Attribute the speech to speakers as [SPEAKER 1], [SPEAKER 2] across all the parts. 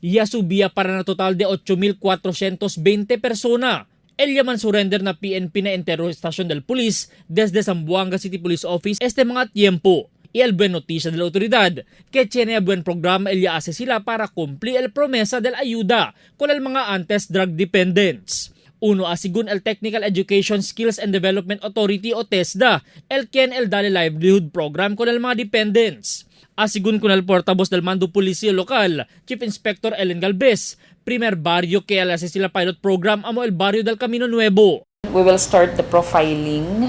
[SPEAKER 1] Ya subía para na total de 8,420 persona. El yaman surrender na PNP na entero station del police desde Zamboanga City Police Office este mga tiempo. Y el buen noticia de la autoridad que tiene buen programa el ya hace sila para cumplir el promesa del ayuda con el mga antes drug dependents. Uno asigun el Technical Education Skills and Development Authority o TESDA, el quien el dale livelihood program con el mga dependents. Asigun con el portavoz del mando policía local, Chief Inspector Ellen Galvez, primer barrio que el hace sila pilot program amo el barrio del Camino Nuevo.
[SPEAKER 2] We will start the profiling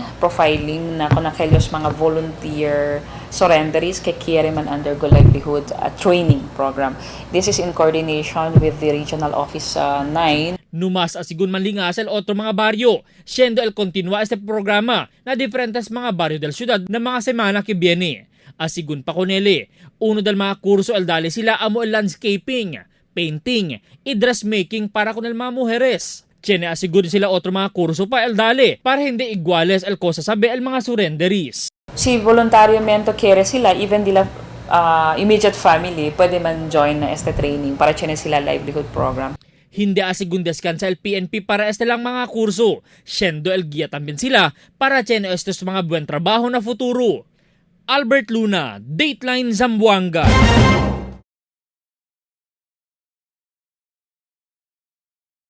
[SPEAKER 2] na con aquellos mga volunteer surrenderies que quiere man undergo livelihood training program. This is in coordination with the Regional Office 9.
[SPEAKER 1] Numas asigun manlingas el otro mga barrio, siendo el continua este programa na diferentes mga barrio del ciudad na mga semana que viene. Asigun pa conele, uno del mga kurso el dale sila amo el landscaping, painting, y dressmaking para con el mga mujeres. Tiene asigun sila otro mga kurso pa el dale para hindi iguales el cosa sabi el mga surrenderies.
[SPEAKER 2] Si voluntariamente quiere sila, even dila immediate family, pwede man join na este training para tiene sila livelihood program.
[SPEAKER 1] Hindi asigun descansa el PNP para este lang mga kurso, siendo el guía también sila para tiene estos mga buen trabajo na futuro. Albert Luna, Dateline Zamboanga.